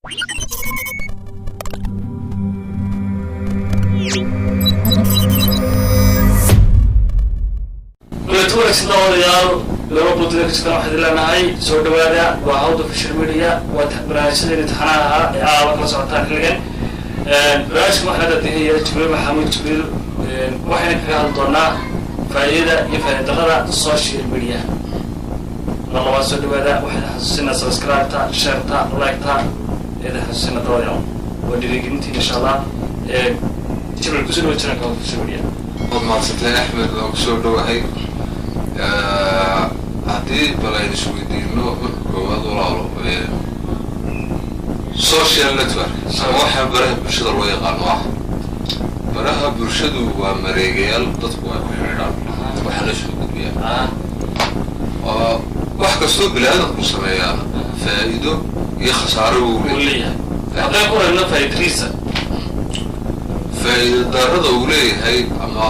Kulanti wanaagsan, daawadayaal. Laba buntida ka jirtaan waxaad leenahay soo dhawaada. Waa Hawda Official Media, waa barnaamijyada imtixaanaha ahaa ee aaba kala socotaan xilligan. Barnaamijkan waxaa daadihaya Jibriil Maxamuud Jibriil, waxayna kaga hadli doonaa faa'iidada iyo faa'iido darrada social media. Mar labaad soo dhawaada. Waxaan xasuusinaa subscribe-ta, share-ta, like-ta eedan xasuusina, daawadayaal, waa dhiirigelintiin insha Allah. Jibriil, kusoo dhawa jiranka Hawda Official Media. Waad mahadsantay, Axmed, waan kusoo dhowahay. Haddii bal aynu isweydiino marka koowaad, walaalo, social network ama waxaa baraha bulshada loo yaqaano ah, baraha bulshadu waa mareegayaal dadku ay ku xidhiidhaan, waxaa la soo gudbiyaa wax kastoo bini aadamku sameeyaana faa'iido iyo khasaaro wuu uu leeyahay. Leeyahay haddaan ku rabno faa'iidadiisa. Faa'iido darrada uu leeyahay ama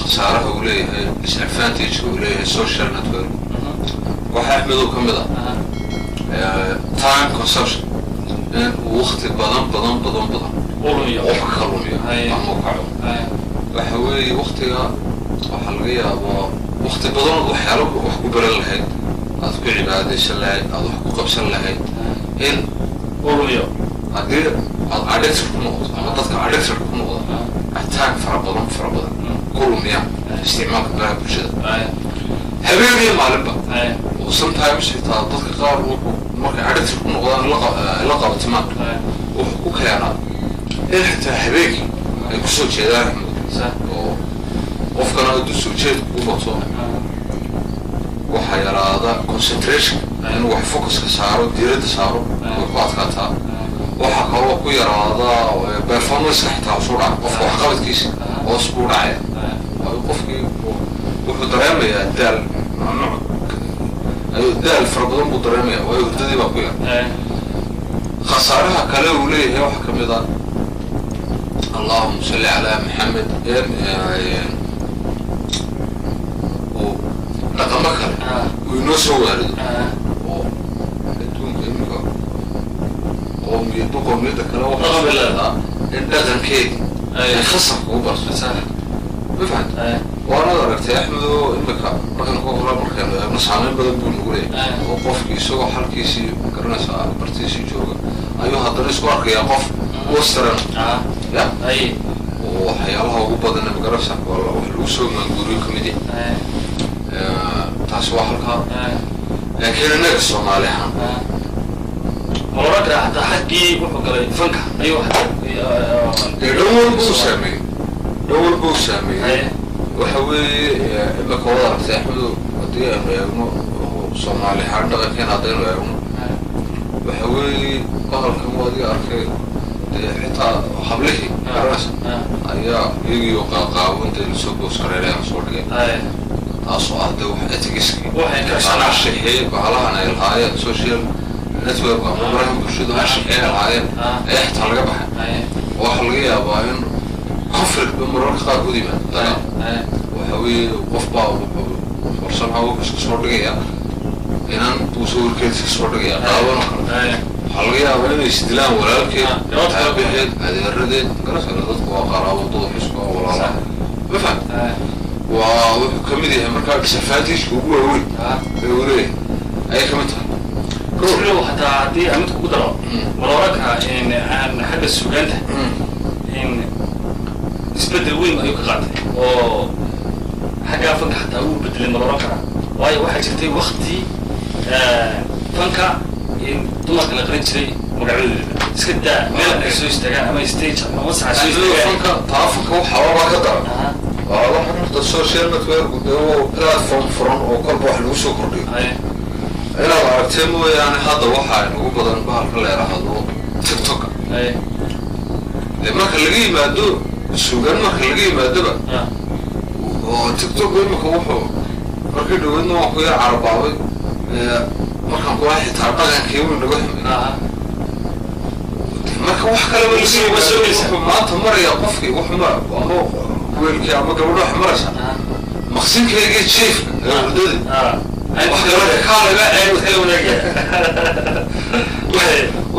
khasaaraha uu leeyahay, disadvantage uu leeyahay social network, waxaa, Axmedow, ka mid ah time consumption, in uu wakti badan badan badan badan uu lumiyo. Qofka ka lumiyo ama uu kaco. Waxa weeye waktiga waxaa laga yaabaa wakti badan ood waxyaalo wax ku baran lahayd, aad ku cibaadaysan lahayd, aad wax ku qabsan lahayd, in uu lumiyo. Haddii aad addicted ku noqoto ama dadka addicted ku noqda ay time fara badan fara badan ku lumiyaan isticmaalka baraha bulshada habeen iyo maalinba, oo sometimes xitaa dadka qaar wuxuu markay addicted ku noqdaan la qabatimaan, wuxuu ku keenaa in xitaa habeenkii ay kusoo jeedaan, Axmed, oo qofkana hadduu soo jeed kugu bato, waxaa yaraada concentration, inuu wax focuska saaro, diiradda saaro way ku adkaataa. Waxaa kaloo ku yaraada performanceka, xitaa hoos u dhaca qofka waxqabadkiisa, hoos buu dhacaya, waayo qofkii wuxuu dareemayaa daal, nooc ayuu daal fara badan buu dareemaya, waayo hurdadii baa ku yar. Khasaaraha kale uu leeyahay waxaa ka mid ah, allahuma salli calaa Maxamed, in uu dhaqamo kale uu inoo soo waarido oo adduunka iminka qowmiyadba qowmiyadda kale waxaa Dhaqan bay leedahay. In dhaqankeedi ay khasab kugu barto, ma fahamta? Waanaad aragtay, Axmedo, imika dhaqanka hore markaynu eegno saameyn badan buu nagu leeyahay, oo qofkii isagoo xalkiisii garanaysa bartiisii jooga ayuu haddana isku arkayaa qof western ya oo waxyaalaha ugu badan magaranaysa wax lagu soo maanguuriyo kamid yahay. Taasi waa halkaa, laakiin innaga Soomaali ahaan Ma oran karaa xataa xaggii wuxuu galay fanka ayuu xataa? Dee dhan walba uu saameeyey, dhan walba uu saameeyey. Waxa weeye imika waad aragtay, Axmedo, haddii aynu eegno Soomaali ahaan dhaqankeena haddaynu eegno, waxa weeye bahalkan waa adiga arkay, dee xitaa hablihii garanaysa ayaa iyagiio qaaqaawan dee lasoo boos gareynaya, lasoo dhigay, taasoo ah dee wax ethicskii Waxay ka anshaxii bahalahan ay lahaayeen social network ama baraha bulshadu anshaxii ay lahaayeen ayaa xitaa laga baxay. Waxaa laga yaabaa in conflict ba mararka qaarkood yimaado, dagaal. Waxa weeye qof baa wuxuu farsamha wuxuu iska soo dhigayaa, inan buu sawirkeed iska soo dhigayaa qaawan oo kale. Waxaa laga yaabaa inay isdilaan walaalkeed, aabaheed, adeeradeed, garasana dadku waa qaraabo, dad xisku ah, walaala, ma faham? Waa wuxuu ka mid yahay markaa disadvantage-ka ugu waaweyn ee uu leeyahay ayay ka mid tahay. Jibriil, xataa haddii aan mid kugu daro, ma la oran karaa in aan xagga suugaanta in isbeddel weyn ayuu ka qaatay oo xaggaa fanka xataa wuu bedelay, ma la oran karaa? Waayo waxaa jirtay wakti fanka in dumarka la qarin jiray magacyadooda, iska daa meel ay soo istaagaan ama stage ama masraxa soo istaagaan. Fanka, taa fanka waxaabaa ka daran. Waa waxaan horta social network dee waa platform furan oo kolba wax lagu soo kordhiyo. Inaad aragtee mooyaane, hadda waxaa inugu badan bahalka la yidhaahdo TikToka. Dee marka laga yimaado sugan, marka laga yimaadaba oo TikTok imika wuxuu markii dhaweydna waan ku yar carabaabay markaan kula xitaa dhaqankii wuu naga xumay. Marka wax kaleba laga yimaado, wuxuu maanta maraya qofkii wuxuu ama wiilkii ama gabadho wax maraysa maqsinkaygii jiifka ee hurdadii, wax kale kaalaba ceeb.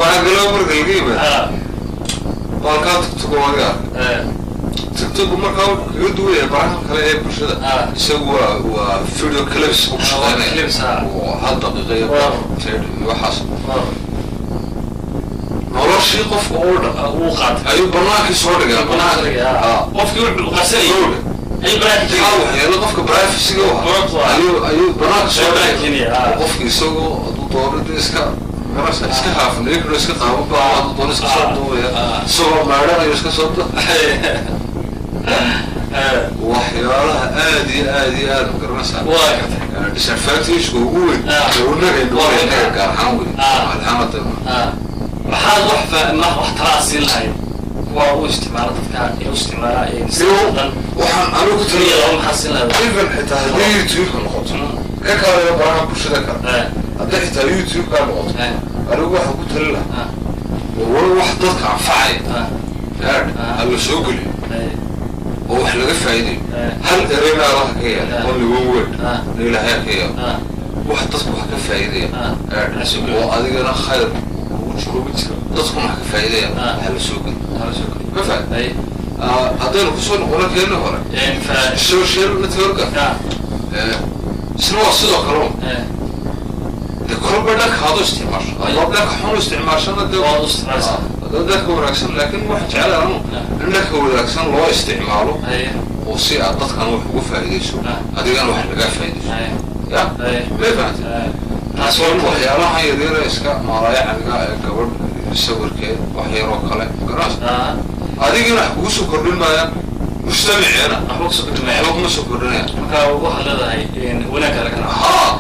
Waxaa kaloo marka laga yimaado baalkaa TikTok waga. TikTok markaa wuxuu kaga duwaya baraha kale ee bulshada, isagu waa video clips ku shaqeynaya clips, ah. Oo hal daqiiqa iyo waxaas noloshii qofka oo dhan Uu qaatay. ayuu banaankii soo dhigay, Banaanka banaanka. Qofkii wuxuu qarsanayay ayuu banaanka Maxaa tegay. Waxyeelo qofka privacy-ga u Correct waa. ayuu banaanka soo Ayuu banaanka dhigay. keenaya, ah. Oo qofki isagoo hadduu doono dee iska garasa iska haafneekro, iska qaawan baa, hadduu doono iska soo duubaya, isagoo maydhanayo iska soo waxyaalaha aad iyo aad iyo aad, ma garanaysaa, Waa gartay. disadvantage-ka ugu weyn ee unaga Waa inaga gaar ahaan wey ahaan hadda. Maxaad wax wax talaa siin lahayd kuwa u isticmaala, dadka ee u isticmaala ee si Iyo khaldan? Waxaan anigu ku Keliya taliya laba maxaa siin lahayd? Even xitaa haddii YouTube-ka noqoto, ka kaalayo baraha bulshada kale, haddii xitaa YouTube-ka noqoto, anigu waxaan ku talin lahaa war wax dadka anfacaya gaadh ha la soo geliyo oo wax laga faa'iidayo. Hal ereyna Allaha ka yeela, only one word na Ilaahay ka yeelo, wax dadku wax ka faa'iidaya gaadh Ha soo geliyo. oo adigana khayr ugu jiro, dadkuna wax ka faa'iidaya ha la soo geliyo. Hala soo geliyo. Ma faham? Haddaynu kusoo noqono keeni hore, social networka, isna waa sidoo kale un. Dee kolba dhanka haad u isticmaasho, haddaad dhanka xun u isticmaashana dee Waad u isticmaalaysaa. Haddaad dhanka wanaagsan, laakiin waxaan jeclahay anu in dhanka wanaagsan loo isticmaalo oo si aad dadkan wax ugu faa'iidayso, adigana wax lagaa faa'iidayso. Ya may fahamtay? Taas waa waa waxyaalahan yaryara iska maalaayacniga ee gabadh sawirkeed wax yaroo kale, magaranaysa, adigina wax kugu soo kordhin maayaan, mujtamaceena waxba kusoo kordhimaya. Waxba kuma soo kordhinayaan. Marka waxaad leedahay wanaagga laga raaco. Haa,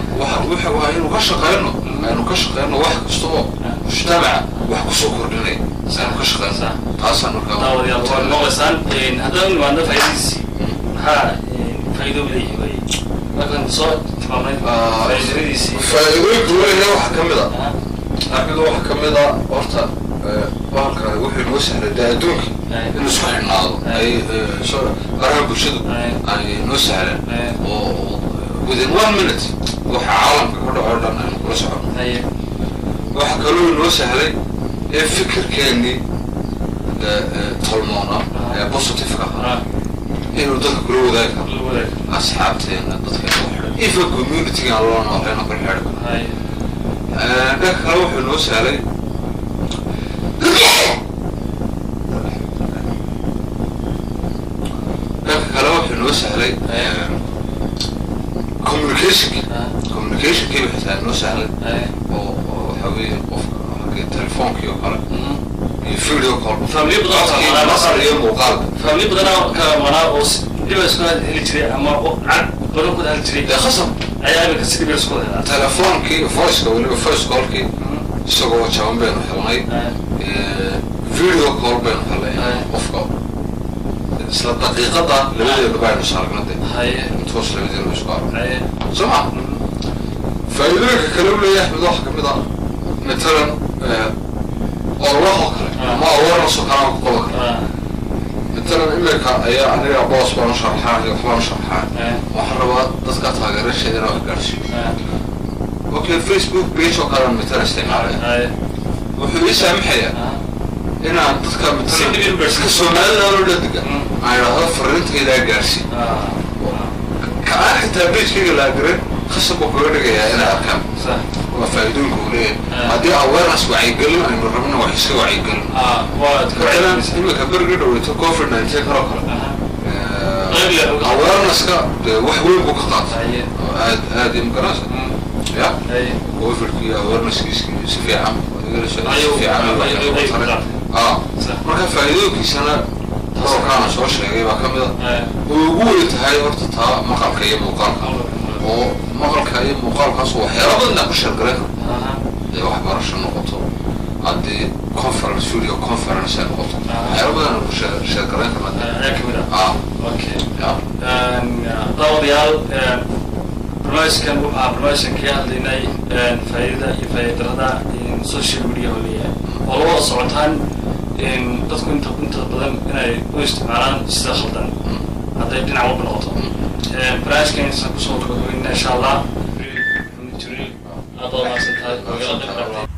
waxa waa inuu ka shaqeyno, aynu ka shaqeyno wax kasta oo mujtamaca wax kusoo kordhinaya aynu ka shaqeyno. Taasaan markaa Daawadayaal, waad maqlaysaan. Haddaan nimaadno faa'iidadiisii, maxaa faa'iido leeyahay way markaan soo tilmaamnay faa'iidadiisii? Faa'iidooyinka uu leeyahay waxaa ka mid a, Axmed, waxaa ka mid a horta bahalkan wuxuu inoo sahlay dee adduunka inuu isku xidhnaado ay baraha bulshadu ay noo sahleen oo within one minute waxa caalamka ka dhaco dhan aynu kula socono. Waxaa kaloo inoo sahlay in fikirkeennii tolmoona ee positive-ka ahaa inuu dadka kula wadaagi karo, La wadaag. asxaabteena, dadka inagu xidhan, even community-ga aan loo noolayna kula xidhan karo. Dhanka kale wuxuu noo sahlay, dhanka kale wuxuu noo sahlay communicationki. Communicationkii xitaa noo sahlay oo waxa weeye qofka xagga telefoonkii oo kale iyo video call. Familiyo badan oo Codkii, kala maqal iyo muuqaalka. Familiyo badanaa kala maqnaa oo si dhiba isku heli jiray ama cad badan ku heli jiray Dee khasab. ayaa iminka si dhiba isku helaa. Telefoonkii voiceka, weliba voice callkii isagoo jaban baynu helnay, video call baynu helnay, qofka isla daqiiqada labadeenu baynu saarna de toos labadeenu isku aragno. Soo ma faa'iidooyinka kale u leeyahay, Axmed, waxaa kamid ah matalan ololahoo kale ama awareness oo kale aan ku qaban karo. Matalan imika ayaa aniga boos baan u sharxaa iyo waxbaan u sharxaa, waxaan rabaa dadka taageerasheeda inaan wax gaarsiiyo. Okay, Facebook page oo kale aan matalan isticmaalaya wuxuu ii saamaxayaa inaan dadka Si matalan dhib u gaarsiiyo. dadka Soomaalida oo dhan aan idhaahdo fariintaydaa gaarsii. Ka aan xitaa pagekayga la agarin khasab buu kaga dhigayaa inay arkaan. Waa faa'iidooyinka uu leeyahay. Haddii awareness, wacyigelin aynu rabno, wax iska wacyigelin. Waad ka Matalan imika berigi dhaweyto COVID-19 kaloo kale, Qayb leh uga- awareness-ka dee wax weyn buu ka qaatay oo aad aad iyo magaranaysa ya Covidkii awareness-kiisi si fiican si fiican Ayuu ka qaatay. Marka faa'iidooyinkiisana dhowrkaana soo sheegay baa ka mid a oo ugu weyn tahay horta taa maqalka iyo muuqaalka, oo maqalka iyo muuqaalkaas waxyaala badan inaan ku sheergaran karo, dee waxbarasho noqoto, haddii conference, video conference ay noqoto, waxyaala badan aan ku sheergaran karna. Ayaa kamid ah. Okay. Ya. Daawadayaal, barnaamijkan wuxuu ahaa barnaamijkan kaga hadlaynay faa'iidada iyo faa'iida darrada social media oo leeyahay, oo la wada socotaan dadku inta badan inay u isticmaalaan sida khaldan hadday dhinac walba noqoto. Barnaamijkan intaan kusoo gabagabeynaa, insha Allah. Jibriil, aad baad mahadsan tahay oo igala qayb qaadatay.